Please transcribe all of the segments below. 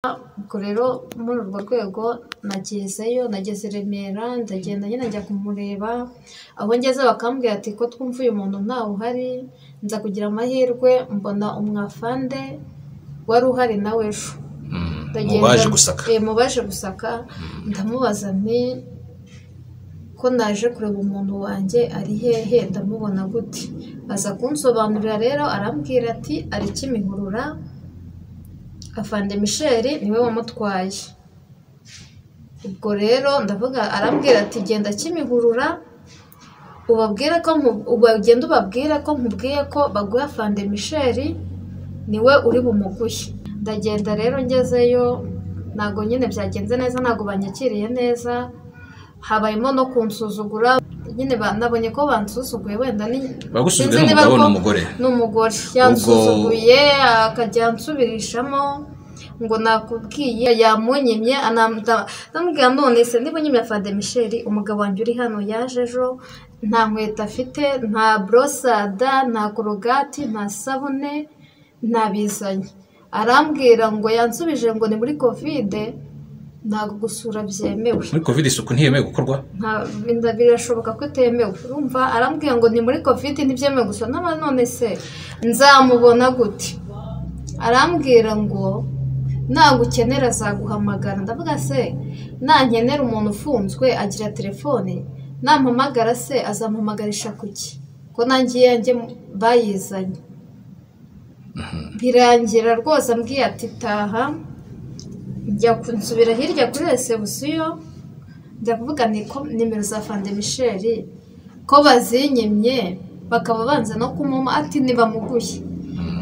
Ubwo rero muri urwo rwego nagezeyo, nageze i Remera, ndagenda nyine njya kumureba, aho ngeze bakambwira ati ko twumva uyu muntu ntawe uhari, nza kugira amahirwe mbona umwafande wari uhari nawe ejo. Mu baje gusaka. Mu baje gusaka, ndamubaza nti ko naje kureba umuntu wanjye ari hehe, ndamubona gute? Aza kunsobanurira rero arambwira ati ari Kimihurura, Afande Michel niwe wamutwaye. Ubwo rero ndavuga, arambwira ati genda Kimihurura ubabwire ko ugenda ubabwire ko nkubwiye ko baguha Afande Michel niwe uri bumuguhe. Ndagenda rero ngezeyo ntabwo nyine byagenze neza, ntabwo banyakiriye neza, habayemo no kunsuzugura nyine, nabonye ko bansuzuguye wenda ni Bagusuzuguye ni umugabo n'umugore? Ni umugore yansuzuguye, akajya ansubirishamo ngo nakubwiye, yamunyimye, ndamubwira none se niba unyimye Afande Michel, umugabo wanjye uri hano yaje ejo, nta nkweto afite, nta borosada, nta korogati, nta sabune, ntabizanye. Arambwira ngo yansubije ngo ni muri kovide ntabwo gusura byemewe. Muri kovide isuku ntiyemewe gukorwa? Birashoboka ko itemewe. Urumva arambwira ngo ni muri kovide ntibyemewe gusura, none se nzamubona gute? Arambwira ngo nagukenera azaguhamagara. Ndavuga se nankenera umuntu ufunzwe agira telefone, nampamagara se azampamagarisha kuki? Ko nanjye iyanjye bayizanye. Birangira rwose ambwiye ati taha, njya nsubira hirya kuri resebusiyo, njya kuvuga nti ko nimero za Afande Michel ko bazinyimye, bakaba banze no kumuma, ati ntibamuguhe.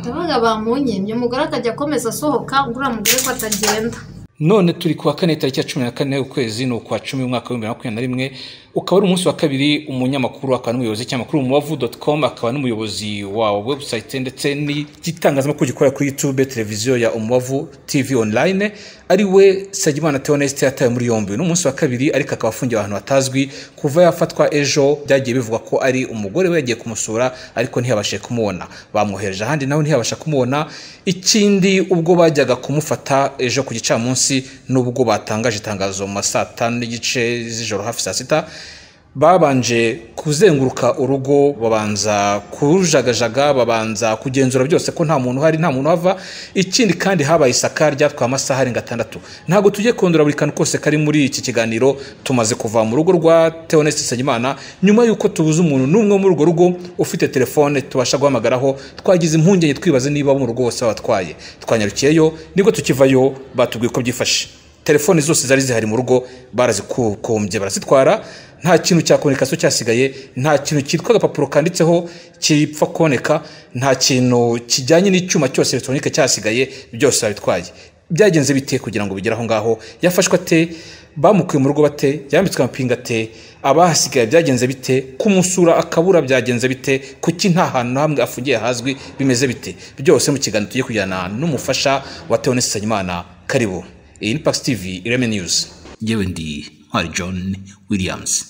Ndavuga bamunyimye, umugore akajya akomeza asohoka ngo uriya mugore ko atagenda. None turi kuwa kane tariki ya 14 ukwezi ni ukwa 10 umwaka wa 2021, ukaba ari umunsi wa kabiri. Umunyamakuru akaba n'umuyobozi w'ikinyamakuru umubavu.com, akaba n'umuyobozi wa website ndetse n'igitangazamakuru gikorera kuri YouTube, televiziyo ya Umubavu TV online, ari we Nsengimana Theoneste, yatawe muri yombi. Ni umunsi wa kabiri, ariko akaba afungiwe ahantu hatazwi kuva yafatwa ejo. Byagiye bivugwa ko ari umugore we yagiye kumusura ariko ntiyabashe kumubona, bamwohereje ahandi nawe ntiyabasha kumubona. Ikindi, ubwo bajyaga kumufata ejo ku gicamunsi, nubwo batangaje itangazo mu ma saa 5:30 z'ijoro hafi saa 6, babanje kuzenguruka urugo, babanza kurujagajaga, babanza kugenzura byose ko nta muntu uhari, nta muntu uhava. Ikindi kandi habaye isaka ryatwaye amasaha arenga 6. Ntabwo tugiye kondora buri kantu kose kari muri iki kiganiro. Tumaze kuva mu rugo rwa Theoneste Nsengimana nyuma y'uko tubuze umuntu n'umwe muri urwo rugo ufite telefone tubasha guhamagaraho. Twagize impungenge twibaze niba mu rugo bose babatwaye. Twanyarukiyeyo, nibwo tukivayo batubwiye ko byifashe. Telefone zose zari zihari mu rugo barazikukombye, barazitwara. Nta kintu cya communication cyasigaye, nta kintu cyitwa agapapuro kanditseho kipfa kuboneka, nta kintu kijyanye n'icyuma cyose electronique cyasigaye, byose babitwaye. Byagenze bite kugira ngo bigere aho ngaho? Yafashwe ate? Bamukuye mu rugo bate? Yambitswe amapinga ate? Abahasigaye byagenze bite? Kumusura akabura byagenze bite? Kuki nta hantu hamwe afungiye hazwi? Bimeze bite? Byose mu kiganiro tugiye kujyana n'umufasha wa Theoneste Nsengimana. Karibu. Iyi ni Pax TV Ireme News. Yewe ndi Ntwari John Williams.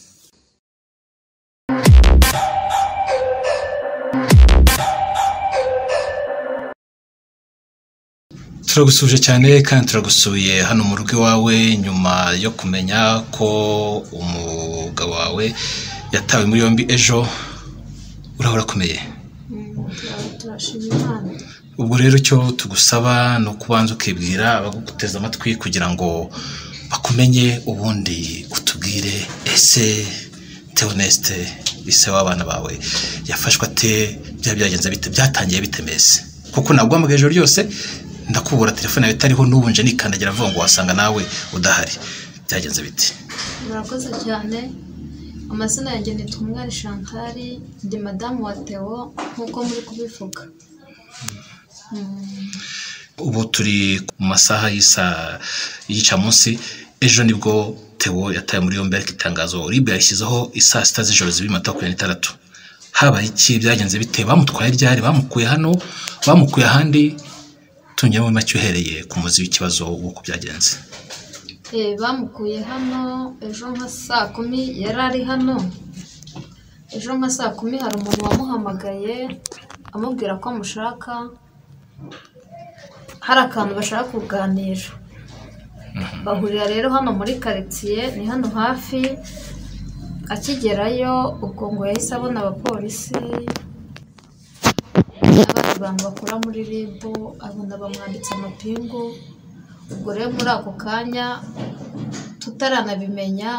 Turagusuje cyane kandi turagusuye hano mu rugo iwawe nyuma yo kumenya ko umugabo wawe yatawe muri yombi ejo. Urahora urakomeye? Turashima Imana. Ubwo rero icyo tugusaba ni ukubanza ukibwira abaguteze amatwi kugira ngo bakumenye, ubundi utubwire ese Theoneste ise w'abana bawe yafashwe ate, byaba byagenze bite, byatangiye bite mbese? Kuko naguhamagaye ijoro ryose ndakubura, telefone yawe itariho, n'ubu nje nikandagira avuga ngo wasanga nawe udahari. Byagenze bite? Murakoze cyane. Amazina yanjye nitwa Umwari Chantal, ndi madamu wa Theo nk'uko muri kubivuga. Ubu turi mu masaha y'igicamunsi, ejo nibwo Theo yatawe muri yombi, ariko itangazo RIB yashyizeho isaa 6 z'ijoro zibiri 26. Habaye iki? Byagenze bite? Bamutwaye ryari? Bamukuye hano? Bamukuye ahandi? Tungire muri make uhereye ku muzi w'ikibazo w'uko byagenze. Bamukuye hano ejo nka saa 10, yari ari hano ejo nka saa 10. Hari umuntu wamuhamagaye amubwira ko amushaka, hari akantu bashaka kuganira. Bahurira rero hano muri karitsiye, ni hano hafi. Akigerayo ubwo ngo yahise abona abapolisi n'abandi bantu bakora muri RIB, abona bamwambitse amapingu. Ubwo rero muri ako kanya tutaranabimenya,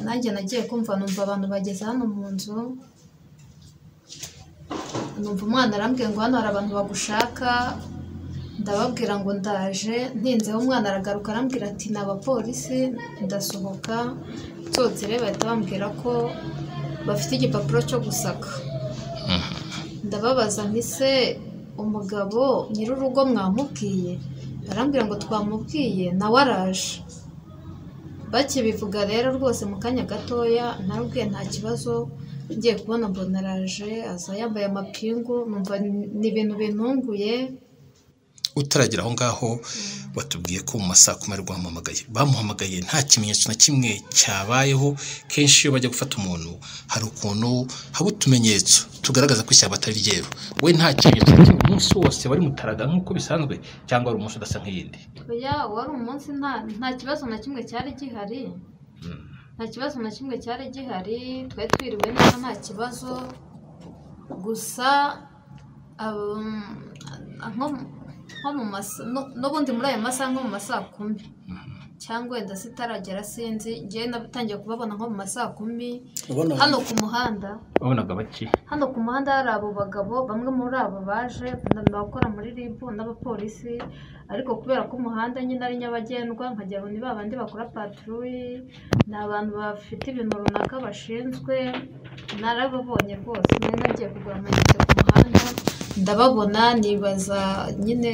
nanjye nagiye kumva numva abantu bageze hano mu nzu, numva umwana arambwiye ngo hano hari abantu bagushaka, ndababwira ngo ndaje. Ntinzeho umwana aragaruka arambwira ati ni abapolisi, ndasohoka. Nsohotse rero bahita bambwira ko bafite igipapuro cyo gusaka. Ndababaza nti se umugabo nyir'urugo mwamubwiye? Barambwira ngo twamubwiye nawe araje. Bakibivuga rero rwose mu kanya gatoya narabwiye nta kibazo, ngiye kubona mbona araje, aza yambaye amapingu, numva ni ibintu bintunguye. Utaragera aho ngaho watubwiye ko mu masaha 10 ari bamuhamagaye, bamuhamagaye nta kimenyetso na kimwe cyabayeho. Kenshi iyo bajya gufata umuntu hari ukuntu haba utumenyetso tugaragaza ko ishyamba atari ryeru. We nta kimenyetso na kimwe, umunsi wose wari mutaraga nk'uko bisanzwe, cyangwa wari umunsi udasa nk'iyindi? Oya, wari umunsi nta kibazo na kimwe cyari gihari, nta kibazo na kimwe cyari gihari, twari twiriwe neza nta kibazo. Gusa n'ubundi muri ayo masaha nko mu masaha 10 cyangwa wenda sitaragera sinzi, ngewe natangiye kubabona nko mu masaha 10 hano ku muhanda. Wabonaga baki? Hano ku muhanda hari abo bagabo, bamwe muri abo baje abakora muri RIB n'abapolisi, ariko kubera ko umuhanda nyine ari nyabagendwa nkagira ngo ni ba bandi bakora patrouille, ni abantu bafite ibintu runaka bashinzwe. Narababonye rwose, nari nagiye kugura amayinite ku muhanda ndababona, nibaza nyine,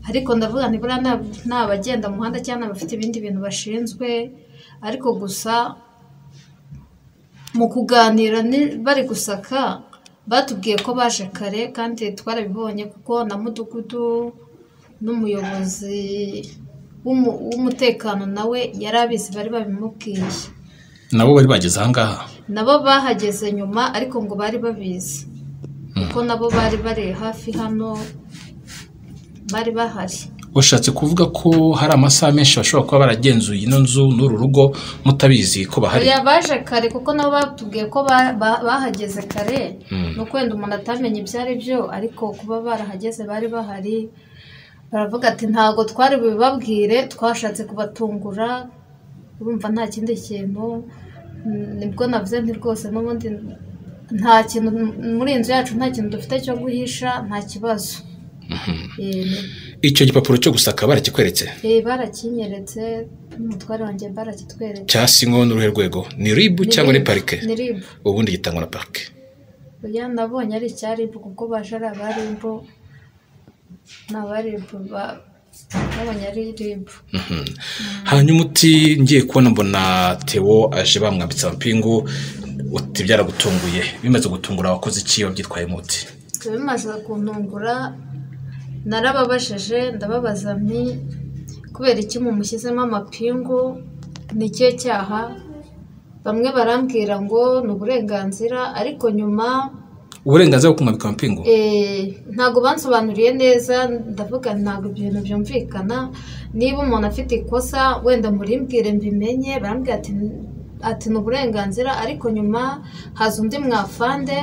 ariko ndavuga nti buriya ni abagenda mu muhanda cyangwa abafite ibindi bintu bashinzwe. Ariko gusa mu kuganira bari gusaka batubwiye ko baje kare, kandi twarabibonye kuko na mudugudu n'umuyobozi w'umutekano nawe yari abizi, bari babimubwiye. Nabo bari bageze aha ngaha? Nabo bahageze nyuma, ariko ngo bari babizi kuko nabo bari bari hafi hano, bari bahari. Ushatse kuvuga ko hari amasaha menshi bashobora kuba baragenzuye ino nzu n'uru rugo mutabizi ko bahari? Oya, baje kare kuko nabo batubwiye ko bahageze kare, nuko wenda umuntu atamenye ibyo ari byo, ariko kuba barahageze bari bahari. Baravuga ati ntabwo twari bubibabwire, twashatse kubatungura, urumva nta kindi kintu. Nibwo navuze nti rwose n'ubundi nta kintu muri inzu yacu, nta kintu dufite cyo guhisha, nta kibazo. Icyo gipapuro cyo gusaka barakikweretse? Barakinyeretse, n'umutware wanjye barakitweretse. Cyasinyweho n'uruhe rwego? Ni RIB cyangwa ni parike? Ni RIB. Ubundi gitangwa na parike. Oya, nabonye ari icya RIB kuko baje ari aba RIB, ni aba RIB, nabonye ari RIB. Hanyuma uti ngiye kubona mbona Theo aje bamwambitse amapingu, uti byaragutunguye. Bimaze gutungura wakoze iki? Wabyitwayemo uti? Bimaze kuntungura narababajije, ndababaza nti kubera iki mumushyizemo amapingu, ni ikihe cyaha? Bamwe barambwira ngo ni uburenganzira, ariko nyuma uburenganzira bwo kumwambika amapingu? Ntabwo bansobanuriye neza, ndavuga ntabwo ibintu byumvikana, niba umuntu afite ikosa wenda murimbwire mbimenye. Barambwira ati ni uburenganzira, ariko nyuma haza undi mwafande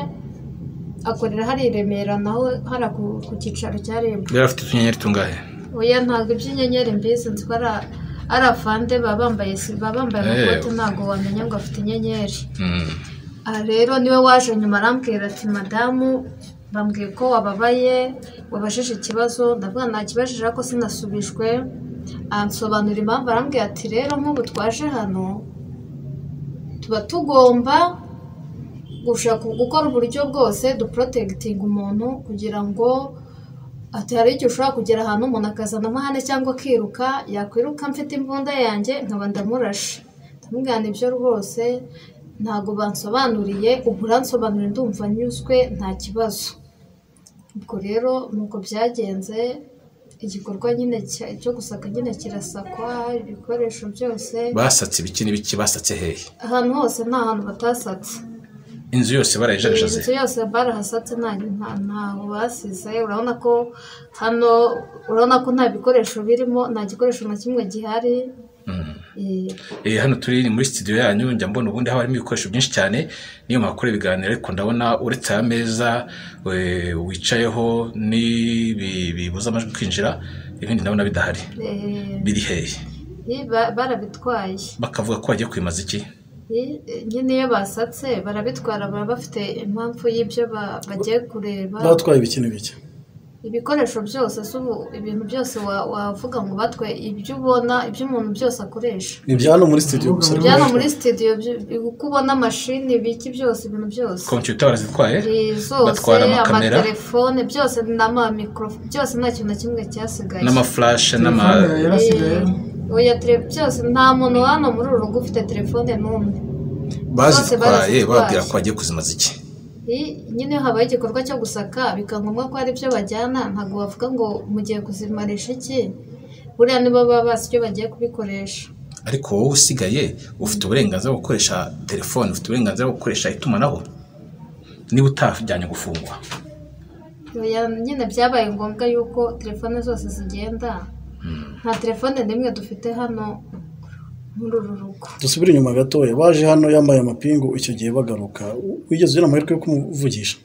akorera hari i Remera, naho hari ku cyicaro cya RIB. Yari afite utunyenyeri tungahe? Oya, ntabwo iby'inyenyeri mbizi, nzi ko ari afande baba bambaye amakoti, ntabwo wamenya ngo afite inyenyeri. Rero niwe waje nyuma arambwira ati madamu bambwiye ko wababaye, wabajije ikibazo. Ndavuga ntakibajije ariko sinasubijwe. Ansobanurira impamvu, arambwira ati rero nk'ubu twaje hano tuba tugomba gushaka gukora uburyo bwose duprotegitinga umuntu, kugira ngo ati hari igihe ushobora kugera ahantu umuntu akazana amahane cyangwa akiruka, yakwiruka mfite imbunda yanjye nkaba ndamurashe. Ndamubwira nibyo rwose ntabwo bansobanuriye, ubu uransobanuriye ndumva nyuzwe nta kibazo. Ubwo rero nuko byagenze, igikorwa nyine cyo gusaka nyine kirasakwa, ibikoresho byose. Basatse ibiki n'ibiki? Basatse hehe? Ahantu hose, nta hantu batasatse. Inzu yose barayijajaze? Inzu yose barahasatse, ntaho basize. Urabona ko hano, urabona ko nta bikoresho birimo, nta gikoresho na kimwe gihari. Hano turi muri studio yanyu, njya mbona ubundi haba harimo ibikoresho byinshi cyane niyo mwakora ibiganiro, ariko ndabona uretse ameza wicayeho n'ibi bibuza amajwi kwinjira, ibindi ndabona bidahari. Biri hehe? Barabitwaye. Bakavuga ko bagiye kwimaza iki? Nyine iyo basatse barabitwara, baba bafite impamvu y'ibyo bagiye kureba. Batwaye ibiki n'ibiki? Ibikoresho byose. Si ubu ibintu byose wavuga ngo batwaye ibyo ubona, ibyo umuntu byose akoresha. Ni ibya hano muri studio gusa? Ibya hano muri studio, uko ubona mashini, ibiki byose, ibintu byose. Kompiyuta barazitwaye? Zose. Batwara amakamera? Amatelefone byose n'amamikoro byose, nta kintu na kimwe cyasigaye. N'amaflash n'ama Telefone yarasigaye. Oya, byose, nta muntu hano muri uru rugo ufite telefone n'umwe. Bazitwaye barazitwaye. Bababwira ko bagiye kuzimaza iki? Nyine iyo habaye igikorwa cyo gusaka, bikaba ngombwa ko hari ibyo bajyana, ntabwo bavuga ngo mugiye kuzimarisha iki. Buriya nibo baba bazi icyo bagiye kubikoresha. Ariko wowe usigaye ufite uburenganzira bwo gukoresha telefone, ufite uburenganzira bwo gukoresha itumanaho niba utajyanye gufungwa. Oya, nyine byabaye ngombwa yuko telefone zose zigenda, nta telefone n'imwe dufite hano muri uru rugo. Dusubire inyuma gatoya. Baje hano yambaye amapingu icyo gihe, bagaruka wigeze ugira amahirwe yo kumuvugisha?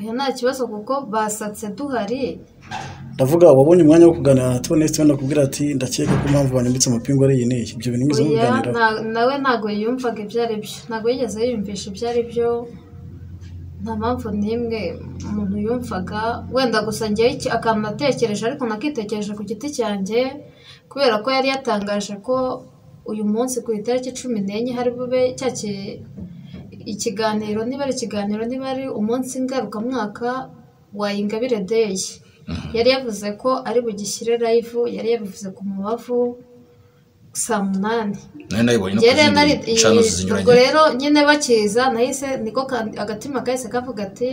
Oya, nta kibazo kuko basatse duhari. Ndavuga, wabonye umwanya wo kuganira na Theoneste, wenda kubwira ati: "Ndakeka ko impamvu banyambitse amapingu ari iyi n'iyi"? Ibyo bintu mwigeze Oya, mubiganiraho? Nawe ntabwo yumvaga ibyo ari byo, ntabwo yigeze yiyumvisha ibyo ari byo. Nta mpamvu n'imwe umuntu yumvaga. Wenda gusa njyewe akantu natekereje, ariko nakitekereje ku giti cyanjye, kubera ko yari yatangaje ko uyu munsi ku itariki 14 hari bube cya ikiganiro, niba ari ikiganiro, niba ari umunsi ngarukamwaka wa Ingabire Day, yari yavuze ko ari bugishyire live, yari yabivuze ku Mubavu saa 8. Nayo nayibonye no ku Njye rero zindi channels zinyuranye. Ubwo rero nyine bakiza nahise niko agatima kahise kavuga ati: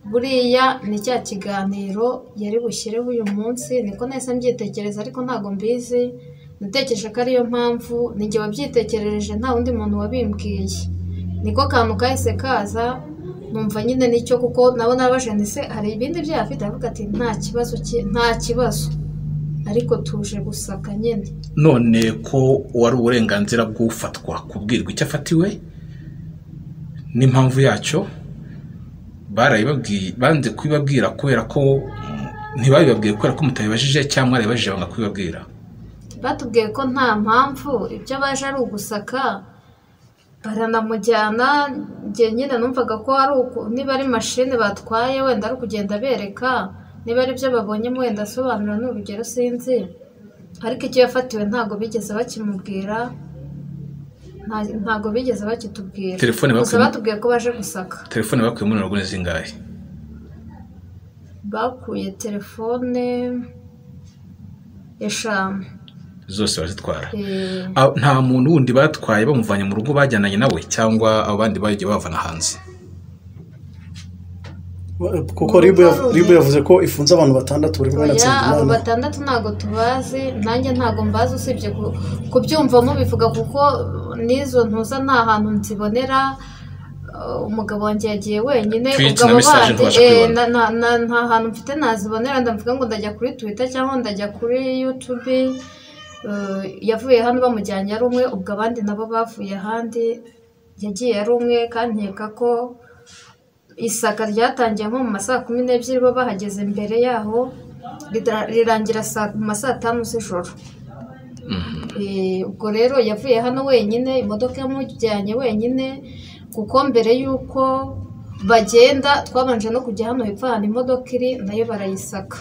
"Buriya ni cya kiganiro yari bushyireho uyu munsi." Niko nahise mbyitekereza, ariko ntabwo mbizi. Natekereje ko ariyo mpamvu, ni njye wabyitekerereje, nta wundi muntu wabimbwiye. Niko kantu kahise kaza, numva nyine nicyo, kuko nabo nabajije nti: "Se hari ibindi byaha afite?" Aravuga ati: "Nta kibazo, nta kibazo, ariko tuje gusaka nyine." None ko wari uburenganzira bw'ufatwa kubwirwa icyo afatiwe n'impamvu yacyo, barabibabwiye, banze kubibabwira kubera ko ntibabibabwiye kubera ko mutabibajije, cyangwa barabibajije banga kubibabwira? Batubwiye ko nta mpamvu, ibyo baje ari ugusaka, baranamujyana. Njye nyine numvaga ko ari uku, niba ari mashini batwaye wenda ari ukugenda bereka, niba ari ibyo babonyemo wenda asobanura, ni urugero, sinzi. Ariko icyo yafatiwe ntabwo bigeze bakimubwira, ntabwo bigeze bakitubwira. Telefone gusa batubwiye ko baje gusaka. Telefone bakuye muri uru rugo ni zingahe? Bakuye telefone 5. Zose barazitwara? Eh. Ah, nta muntu wundi batwaye bamuvanye mu rugo bajyananye nawe, cyangwa abo bandi bagiye bavana hanze? Kuko RIB yavuze ko ifunze abantu batandatu bari kumwe na Oya, abo Nsengimana. batandatu ntabwo tubazi, nanjye ntabwo mbazi, usibye kubyumva mubivuga, kuko n'izo ntuza nta hantu nzibonera. Umugabo wanjye yagiye wenyine. Tweet Ubwo na abo message bandi, ntubasha kubibona. nta hantu mfite nazibonera. Ndavuga ngo ndajya kuri Twitter cyangwa ndajya kuri YouTube. Yavuye hano bamujyanye ari umwe, ubwo abandi nabo bavuye ahandi, yagiye ari umwe. Kandi nkeka ko isaka ryatangiye nko mu ma 12:00, bo bahageze mbere yaho, rirangira mu ma saa 5 z'ijoro. Ubwo rero yavuye hano wenyine, imodoka yamujyanye wenyine, kuko mbere y'uko bagenda twabanje no kujya hano hepfo ahantu imodoka iri, nayo barayisaka.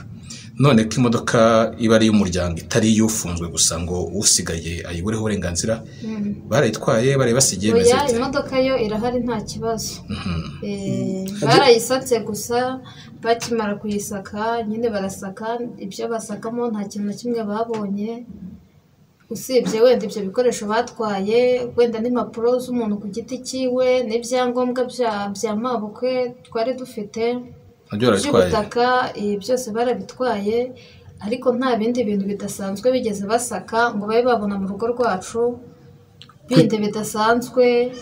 None ko imodoka iba ari iy'umuryango, itari iy'ufunzwe gusa, ngo usigaye ayibureho uburenganzira, barayitwaye barayibasigiye, bimeze Oya, bite? imodoka yo irahari, nta kibazo. Barayisatse gusa, bakimara kuyisaka nyine barasaka, ibyo basakamo nta kintu na kimwe babonye, usibye wenda ibyo bikoresho batwaye, wenda n'impapuro z'umuntu ku giti cyiwe n'ibyangombwa bya mabukwe twari dufite Nabyo barabitwaye? by'ubutaka. Ibi byose barabitwaye, ariko nta bindi bintu bidasanzwe bigeze basaka ngo babe babona mu rugo rwacu bindi bidasanzwe.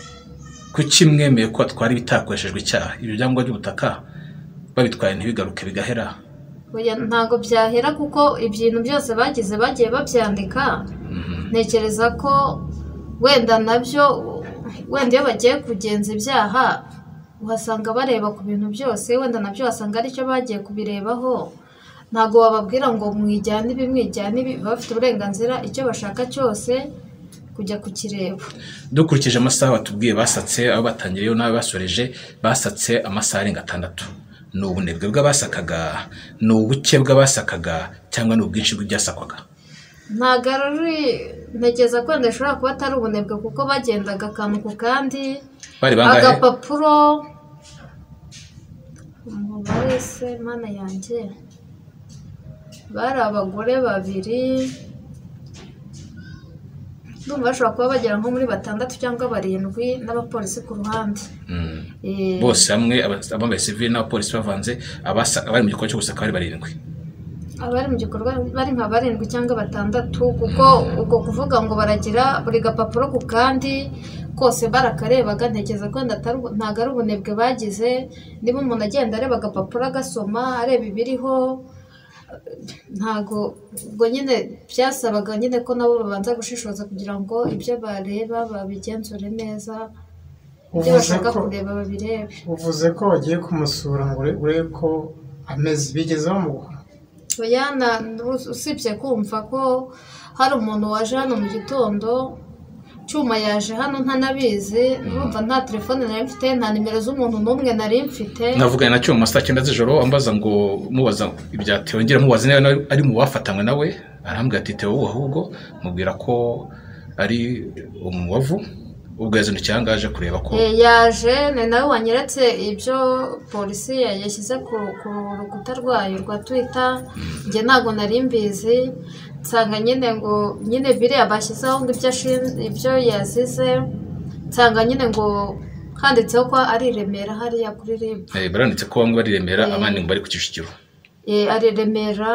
Kuki mwemeye ko batwara ibitakoreshejwe icyaha? Ibyo byangombwa by'ubutaka babitwaye ntibigaruke, bigahera? Oya, ntabwo byahera, kuko ibintu byose bagize bagiye babyandika. Ntekereza ko wenda nabyo, wenda iyo bagiye kugenza ibyaha uhasanga bareba ku bintu byose, wenda nabyo wasanga aricyo bagiye kubirebaho. Ntabwo bababwira ngo mwijyane ibi, mwijyane ibi, baba bafite uburenganzira icyo bashaka cyose kujya kukireba. Dukurikije amasaha batubwiye basatse, aho batangiriyeho n'aho basoreje, basatse amasaha arenga 6. Ni ubunebwe bw'abasakaga, ni ubuke bw'abasakaga, cyangwa ni ubwinshi bw'ibyasakwaga? Ntabwo ari, ntekereza ko wenda bishobora kuba atari ubunebwe, kuko bagendaga akantu ku kandi. Bari bangahe? Agapapuro, umubare se mana yanjye, bari abagore 2, ndumva bashobora kuba bagera nko muri 6 cyangwa 7 n'abapolisi ku ruhande. Bose hamwe abambaye civil n'abapolisi bavanze, abari mu gikorwa cyo gusaka bari 7. Abari mu gikorwa bari nka 7 cyangwa 6, kuko ubwo kuvuga ngo baragira buri gapapuro ku kandi kose barakarebaga. Ntekereza ko ntabwo ari ubunebwe bagize. Niba umuntu agenda areba agapapuro agasoma, areba ibiriho, ntago ubwo nyine byasabaga nyine ko nabo babanza gushishoza kugira ngo ibyo bareba babigenzure neza, ibyo bashaka kureba babirebe. Uvuze ko bagiye kumusura ngo urebe ko ameze, bigeze bamuguha? Usibye kumva ko hari umuntu waje hano mu gitondo, Cyuma yaje hano ntanabizi, urumva nta telefone nari mfite, nta nimero z'umuntu n'umwe nari mfite. Navuganye na Cyuma saa 9 z'ijoro, ambaza ngo mubaza ibya Theo, ngira mubaza niba ari mu bafatanywe nawe, arambwira ati Theo ahubwo mubwira ko ari umubavu. Ubwo yazindukiye aha ngaha aje kureba ko yaje, ni nawe wanyeretse ibyo polisi yashyize ku rukuta rwayo rwa Twitter. Njye ntabwo nari mbizi, nsanga nyine ngo nyine biriya bashyizeho ngo ibyo yazize, nsanga nyine ngo handitseho ko ari i Remera hariya kuri RIB. Baranditse ko bamwe bari i Remera, abandi ngo bari ku Kicukiro. Ari i Remera.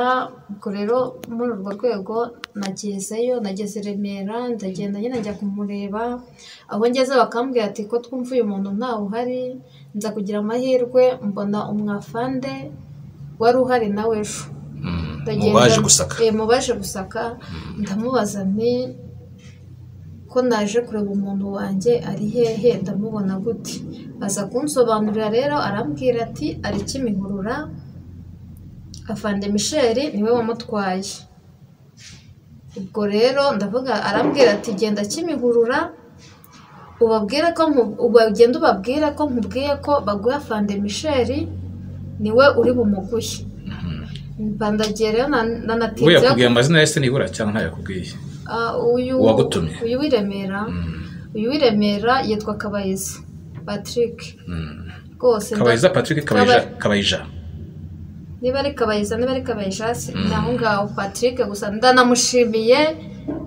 Ubwo rero muri urwo rwego nagezeyo, nageze i Remera, ndagenda nyine njya kumureba. Aho ngeze bakambwira ati ko twumva uyu muntu ntawe uhari. Nza kugira amahirwe mbona umwafande wari uhari nawe ejo mu baje gusaka, ndamubaza nti ko naje kureba umuntu wanjye ari hehe, ndamubona gute? Aza kunsobanurira rero, arambwira ati ari Kimihurura, Afande Michel niwe wamutwaye. Ubwo rero ndavuga, arambwira ati genda Kimihurura ubabwire ko ugenda ubabwire ko nkubwiye ko baguha Afande Michel niwe uri bumuguhe. Mbandagiye rero nanatinze. We yakubwiye amazina yese nibura cyangwa ntayakubwiye? Uyu wagutumye, uyu w'Iremera, uyu w'Iremera yitwa Kabayiza Patrick. Rwose Kabayiza Patrick, Kabayija, niba ari Kabayiza, niba ari Kabayija, naho ngaho Patrick. Gusa ndanamushimiye,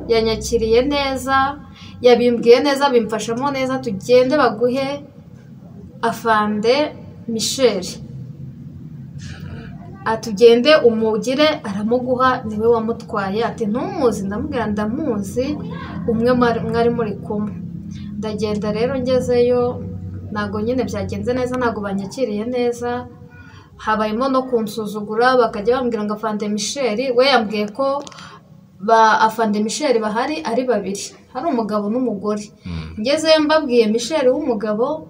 yanyakiriye neza, yabimbwiye neza, bimfashamo neza, tugende baguhe Afande Michel, atugende umugire aramuguha, niwe wamutwaye. Ati ntumuzi? Ndamubwira ndamuzi, umwe mwari muri kumwe. Ndagenda rero ngezeyo, ntabwo nyine byagenze neza, ntabwo banyakiriye neza, habayemo no kunsuzugura, bakajya bambwira ngo Afande Michel, we yambwiye ko ba Afande Michel bahari ari babiri, hari umugabo n'umugore. Ngezeyo mbabwiye Michel w'umugabo,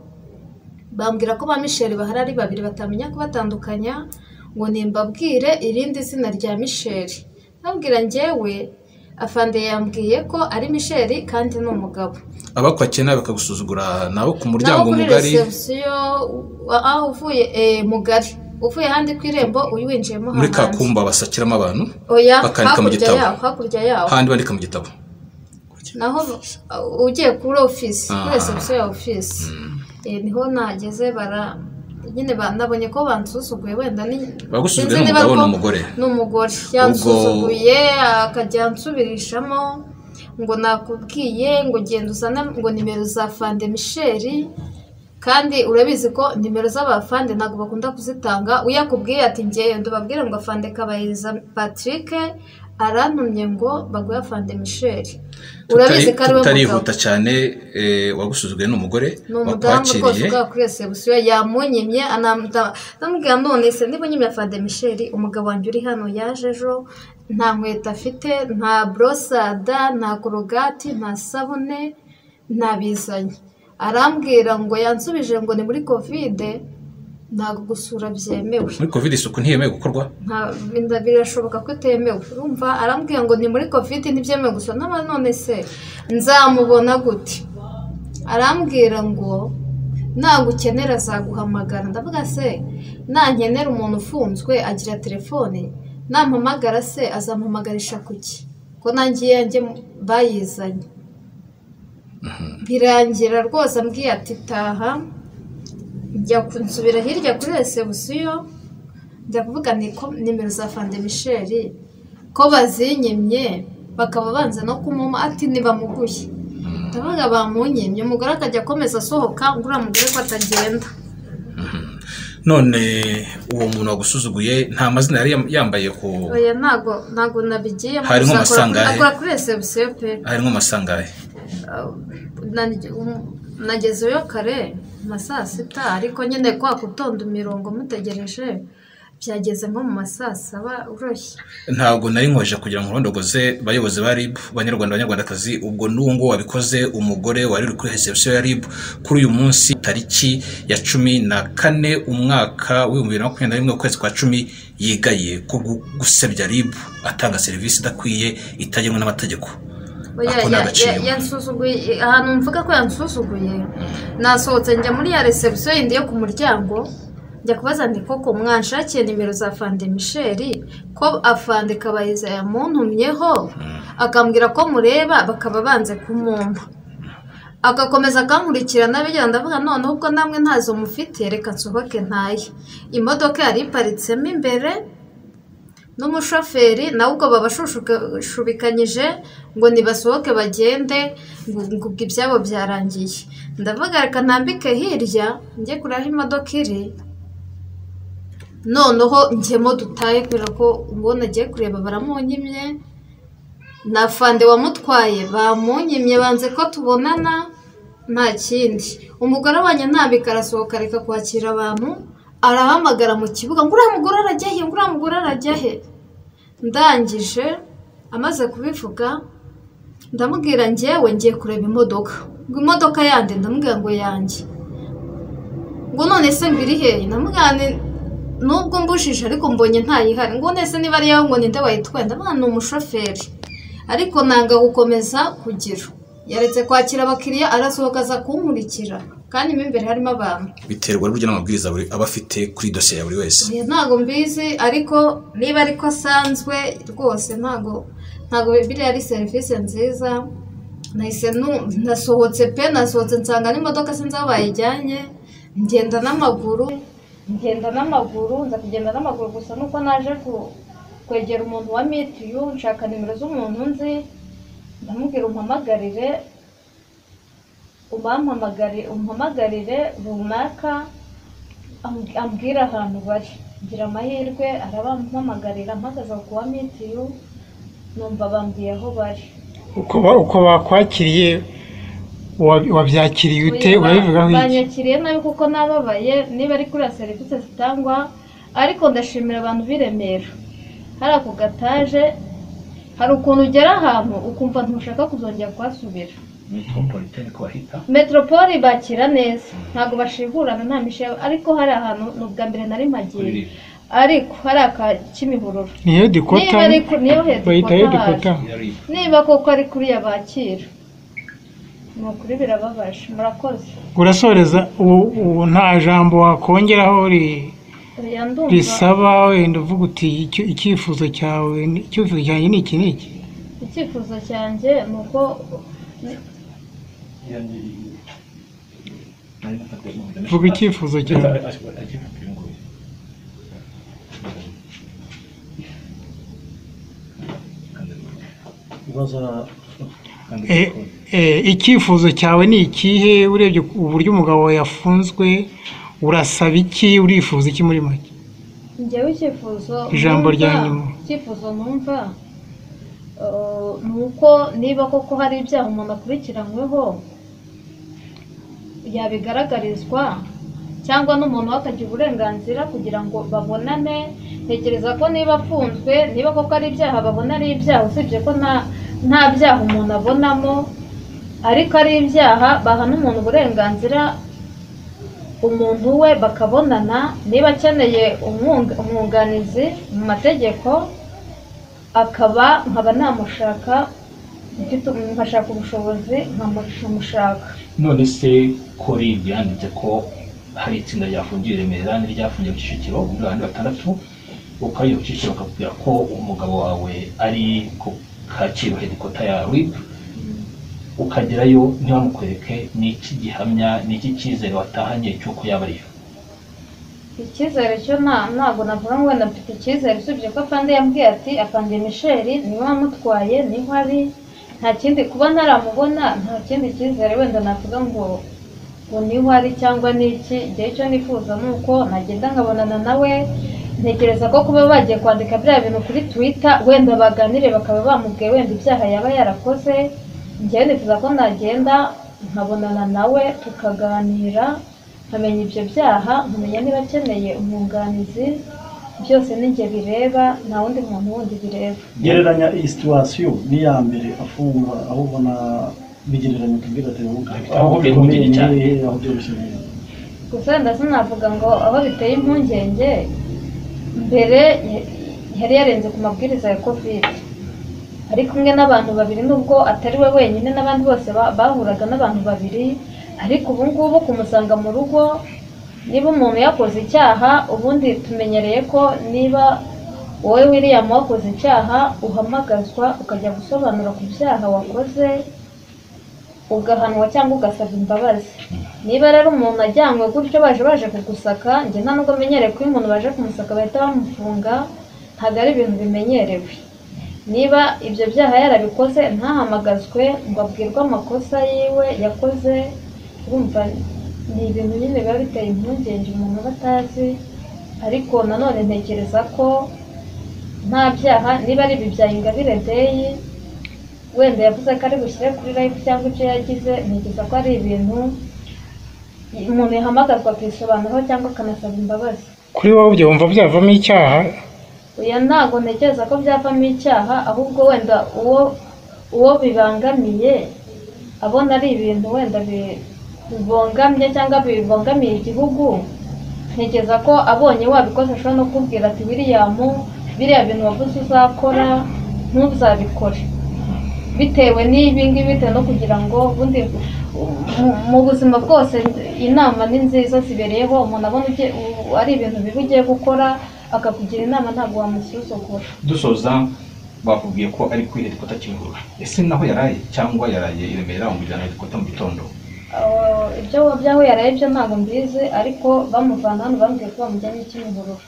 bambwira ko ba Michel bahari ari babiri, batamenya kubatandukanya, ngo nimbabwire irindi zina rya Michel. Nabwira njyewe Afande yambwiye ko ari Michel kandi ni umugabo. Abakwakira nawe bakagusuzugura, nawe ku muryango mugari, aho uvuye mugari, uvuye handi ku irembo uyu winjiyemo muri kakumba basakiramo abantu, bakandika mu gitabo, hakurya yaho handi bandika mu gitabo, naho ugiye kuri office, kuri reception ya office, niho nageze bara nyine nabonye ko bansuzuguye, wenda ni bagusuzuguye n'umugabo n'umugore, n'umugore yansuzuguye akajya ansubirishamo ngo nakubwiye ngo genda uzane ngo nimero za Afande Michel, kandi urabizi ko nimero z'abafande ntabwo bakunda kuzitanga. Uyakubwiye ati ngewe ndubabwire ngo Afande Kabayiza Patrick arantumye ngo baguhe Afande Michel, urabizi ko ari we mugabo. Tutarihuta cyane, wagusuzuguye n'umugore wakwakiriye kuri reception, yamunyimye, anamubwira none se niba unyimye Afande Michel, umugabo wanjye uri hano yaje ejo Nta nkweto afite, nta borosada, nta korogati, nta sabune, ntabizanye. Arambwira ngo yansubije ngo ni muri kovide ntabwo gusura byemewe. Muri kovide isuku ntiyemewe gukorwa? Birashoboka ko itemewe. Urumva arambwira ngo ni muri kovide ntibyemewe gusura. None se nzamubona gute? Arambwira ngo nagukenera azaguhamagara. Ndavuga se nankenera umuntu ufunzwe agira telefone, nampamagara se azampamagarisha kuki ko nanjye iyanjye bayizanye? Birangira rwose ambwiye ati taha. Njya nsubira hirya kuri resebusiyo, njya kuvuga niko nimero za Fande Michel ko bazinyimye, bakaba banze no kumuma, ati ntibamuguye. Ndavuga bamunyimye, umugore akajya akomeza asohoka ngo uriya mugore ko atagenda. None uwo muntu wagusuzuguye nta mazina yari yambaye ku? Oya, ntago nabigiyemo. Harimo amasangahe? Akora kuri resebusiyo pe. Harimo amasangahe? Nagezeyo kare mu saa sita, ariko nyine kwa kutonda imirongo mutegereje byageze nko mu ma saa saba uroshye. Ntabwo nari nkoje kugira ngo nkondogoze bayobozi ba RIB, banyarwanda banyarwandakazi. Ubwo n'uwo ngo wabikoze, umugore wari uri kuri reception ya RIB kuri uyu munsi tariki ya 14 umwaka w'2021 ukwezi kwa 10, yigaye ko gusebya RIB atanga serivisi idakwiye itagenwa n'amategeko. Yansuzuguye ahantu mvuga ko yansuzuguye. Nasohotse njya muri ya reception yindi yo ku muryango, njya kubaza nti koko mwanshakiye nimero za Fande Michel ko Afande Kabayiza yamuntumyeho, akambwira ko mureba, bakaba banze kumumpa. Agakomeza akankurikirana bigenda. Ndavuga noneho ubwo namwe ntazo mufite, reka nsohoke ntaye. Imodoka yari iparitsemo imbere n'umushoferi nawe ubwo babashushubikanyije ngo nibasohoke bagende, ngo ubwo ibyabo byarangiye. Ndavuga reka ntambike hirya njye kure aho imodoka iri, noneho njyemo dutahe, kubera ko ubwo nagiye kureba baramunyimye, na Fande wamutwaye bamunyimye, banze ko tubonana, nta kindi. Umugore wanjye ntambika arasohoka areka kwakira abantu, arahamagara mu kibuga ngo uriya mugore arajya he, ngo uriya mugore arajya he. Ndangije amaze kubivuga ndamubwira njyewe ngiye kureba imodoka, ngo imodoka yande? Ndamubwira ngo yanjye. Ngo none se ngo iri hehe? Ndamubwira nubwo mbujije ariko mbonye ntayihari. Ngo none se niba ari iyawe ngo ninde wayitwaye? Ndamubwira ni umushoferi, ariko nanga gukomeza kugira. Yaretse kwakira abakiriya arasohoka aza kunkurikira, kandi mo imbere harimo abantu. Biterwa n'uburyo n'amabwiriza aba afite kuri dosiye ya buri wese. Ntabwo mbizi, ariko niba ariko asanzwe rwose ntabwo biriya ari serivisi nziza. Nahise nasohotse pe, nasohotse nsanga n'imodoka sinzi aho bayijyanye, ngenda n'amaguru, nza kugenda n'amaguru gusa nuko naje kwegera umuntu wa mitiyu, nshaka nimero z'umuntu nzi, ndamubwira umpamagarire, umpamagarire runaka, ambwira ahantu bari. Ngira amahirwe arabampamagarira, mpagaze ku wa mitiyu, numva bambwiye aho bari. Uko bakwakiriye wabyakiriye ute? Urabivugaho iki? Banyakiriye nabi kuko nababaye, niba ari kuri serivisi zitangwa. Ariko ndashimira abantu b'i Remera, hari ako gataje, hari ukuntu ugera ahantu ukumva ntushaka kuzongera kuhasubira. Metropole bakira neza, ntabwo bashihurana, nta mishaho, ariko hari ahantu ni ubwa mbere nari mpagiye, ariko hari aka Kimihurura niyo dikota, niyo hedikota, niba koko ari kuriya bakira, ni ukuri birababaje. Murakoze. Urasoreza ubu nta jambo wakongeraho risaba wenda uvuga uti icyifuzo cyawe, icyifuzo cyanjye ni iki n'iki? Icyifuzo cyanjye ni uko vuga icyifuzo cyawe. Icyifuzo cyawe ni ikihe? Urebye uburyo umugabo yafunzwe, urasaba iki? Urifuza iki muri make? Njyewe icyifuzo, ijambo rya nyuma, icyifuzo numva ni uko niba koko hari ibyaha umuntu akurikiranyweho yabigaragarizwa, cyangwa n'umuntu we akagira uburenganzira kugira ngo babonane. Ntekereza ko niba afunzwe, niba koko ari ibyaha babona ari ibyaha, usibye ko nta byaha umuntu abonamo, ariko ari ibyaha baha n'umuntu uburenganzira, umuntu we bakabonana, niba akeneye umwunganizi mu mategeko akaba nkaba namushaka, nkashaka ubushobozi nkamushaka. None se kuri byanditse ko hari itsinda ryafungiwe i Remera n'iryafungiwe ku Kicukiro muri abandi batandatu, ukajya ku Kicukiro bakakubwira ko umugabo wawe ari ku Kacyiru hedikota ya RIB, ukagerayo ntibamukwereke, ni iki gihamya, ni iki cyizere watahanye cy'uko yaba ariyo? Icyizere cyo ntabwo navuga ngo wenda mfite icyizere, usibye ko afande yambwiye ati afande Michel niwe wamutwaye, niho ari, nta kindi, kuba ntaramubona nta kindi cyizere wenda navuga ngo niho ari cyangwa n'iki. Igihe cyo nifuza ni uko nagenda nkabonana nawe. Ntekereza ko kuba bagiye kwandika biriya bintu kuri Twitter, wenda baganire bakaba bamubwiye wenda ibyaha yaba yarakoze. Njyewe nifuza ko nagenda nkabonana nawe tukaganira, nkamenya ibyo byaha, nkamenya niba akeneye umwunganizi, byose ni njye bireba, nta wundi muntu wundi bireba. Gereranya iyi situwasiyo n'iya mbere afungwa, aho ubona bigereranya tubwira ati aho bikomeye cyane, aho byoroshye neza. Gusa wenda sinavuga ngo aho biteye impungenge, mbere yari yarenze ku mabwiriza ya Covid, ari kumwe n'abantu babiri, nubwo atari we wenyine, n'abandi bose bahuraga n'abantu babiri, ariko ubu ngubu kumusanga mu rugo, niba umuntu yakoze icyaha, ubundi tumenyereye ko niba wowe William wakoze icyaha uhamagazwa ukajya gusobanura ku byaha wakoze, ugahanwa cyangwa ugasaba imbabazi. Niba rero umuntu ajyanywe gutyo baje kugusaka, njye nta nubwo menyereye ko iyo umuntu baje kumusaka bahita bamufunga, ntabwo ari ibintu bimenyerewe. Niba ibyo byaha yarabikoze ntahamagazwe ngo abwirwe amakosa yiwe yakoze, urumva ni ibintu nyine biba biteye impungenge umuntu aba atazi. Ariko nanone ntekereza ko nta byaha, niba ari ibi bya Ingabire Day wenda yavuze ko ari bushyire kuri live cyangwa ibyo yagize, ntekereza ko ari ibintu umuntu yahamagazwa akisobanuraho cyangwa akanasaba imbabazi. Kuri wowe byumva byavamo icyaha? Oya, ntabwo ntekereza ko byavamo icyaha, ahubwo wenda uwo bibangamiye abona ari ibintu wenda bibongamye cyangwa bibangamiye igihugu, ntekereza ko abonye wabikoze ashobora no kubwira ati William biriya bintu wavuze uzakora ntuzabikore, bitewe n'ibi ngibi, bitewe no kugira ngo ubundi mu buzima bwose inama ni nziza zibereyeho umuntu abona ari ibintu bibi ugiye gukora akakugira inama, ntabwo wamusuzugura. Dusoza, bakubwiye ko ari kuri hedikota Kimihurura, ese naho yaraye cyangwa yaraye i Remera bamujyana hedikota mu gitondo? Ibyo by'aho yaraye byo ntabwo mbizi, ariko bamuvana hano bambwiye ko bamujyanye Kimihurura.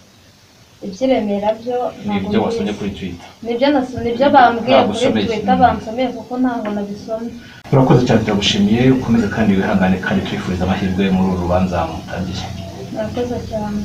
Iby'i Remera byo ntabwo mbizi. Wasomye kuri Twitter? Nibyo bambwiye kuri Twitter, bansomeye kuko ntabwo nabisomye. Urakoze cyane, turagushimiye, ukomeze kandi wihangane, kandi twifuriza amahirwe muri uru rubanza mutangiye. Murakoze cyane.